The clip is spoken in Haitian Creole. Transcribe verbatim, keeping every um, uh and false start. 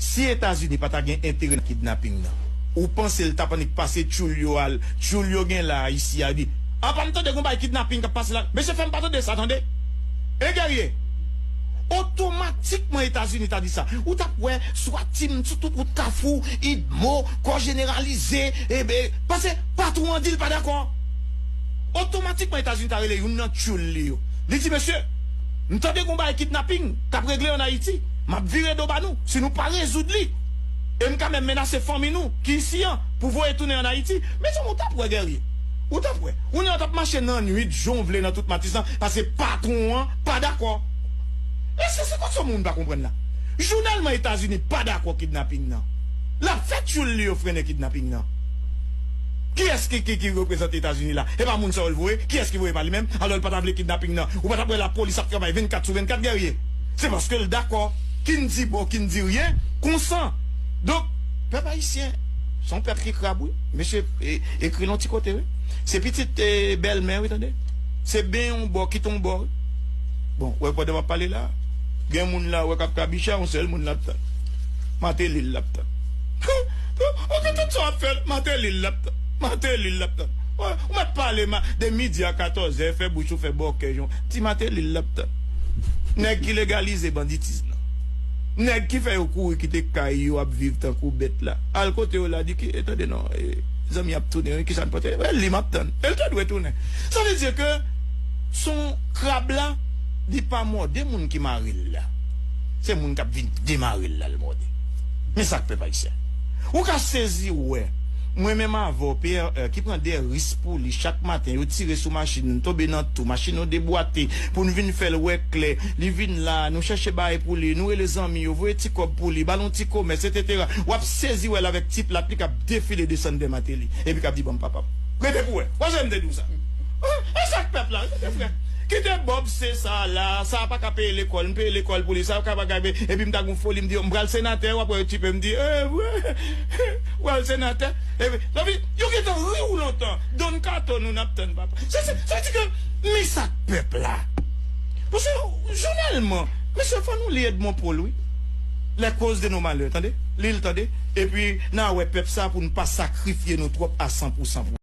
Si Etazini pa ta gen enterè nan kidnaping nan, ou panse l t ap annik pase tchoul yo al, tchoul yo gen la isi a, di, apa m tande gon bagay kidnaping k ap pase la? Mesye, fè m pa tande sa, tande. E Guerrier, otomatikman Etazini ta di sa. Ou t ap wè Swatim sou tout wout Kafou, Idmo, kò jeneralize, e ben, paske patwon an di l pa dakò. Otomatikman Etazini ta rele youn nan tchoul li yo. Li di, mesye, m tande gon bagay kidnaping k ap regle ann Ayiti. M ap vire do ba nou si nou pa rezoud li. E m ka menm menase fanmi nou ki isi an pou voye tounen ann Ayiti. Mezanmi, ou t ap wè, Guerrier. Ou t ap wè. Ou t ap mache nan nwit, jan w vle, nan tout Matisan, paske patwon an pa dakò. E se, se kòman moun pa konprann la? Jounèlman Etazini pa dakò kidnaping nan. L ap fè tchoul li yo frennen kidnaping nan. Kiyès ki, ki, ki reprezante Etazini la? E pa moun sa yo l voye? Kiyès ki voye pa li menm? Alò l pa ta vle kidnaping nan. Ou pa ta wè lapolis ap travay vennkat sou vennkat, Guerrier. Se paske l dakò. Ki n di bon, ki n di ryen, konsa. Donk, pèp ayisyen, se yon pèp ki krab, wi. Mesye, e, ekri l yon ti kote, wi. Se pitit, e, bèlmè, wi, tande. Se ben yon bò, kite yon bò, wi. Bon, wè, pandan m ap pale la, gen moun la, wè, k ap kabicha, yon sèl moun l ap tann. Mateli l ap tann. Ou gen tout sa w ap fè, Mateli l ap tann. Mateli l ap tann. Wè, ou mèt pale ma, de midi a katòzè, fè bouch ou fè bòkè, jan, ti Mateli l ap tann. Nèg ki legalize banditis nan. Nèg ki fè yo kouri kite kay yo ap viv tankou bèt la. Al kote yo la, di ki, e, tande non, e, zanmi ap tounen, wi, kisa n pote? Wè, li m ap tann. E l te dwe tounen. Sa vle di ke se yon krab la, li pa mòde moun ki mare l la. Se moun k ap vin demare l la l mòde. Men sa k pèp ayisyen. Ou ka sezi wè. Mwen menm avè w, P R R, ki pran de risk pou li chak maten, yo tire sou machin, n tonbe nan tou, machin nou debwate, pou n vin fè l wè klè. Li vin la, nou chèche bagay pou li, nou rele zanmi yo, voye ti kòb pou li, ba l yon ti komès, etsetera. W ap sezi wè l avèk ti plat li k ap defile desann dè Mateli, epi k ap di, "Ban m papa m." Rete pou wè. W ap wè m te di w sa. E sa k pèp la, rete frè. Kite Bob se sa la, sa pa ka peye lekòl, m peye lekòl pou li, sa pa ka peye, epi m ta gon foli, m di, "M pral senatè," w ap wè yo tipe, m di, "E vre, m pral senatè." Epi, epi, yo gentan ri w lontan. Donn kato nou n ap tann, papa. Se, se, sa vle di ke, men sa k pèp la. Paske, jounèlman, mesye, fò nou li Edmond Paul, wi. Les causes de nos malheurs, tande? Li l, tande? Epi, n a wè pèp sa pou n pa sakrifye nou twòp a san pou san pou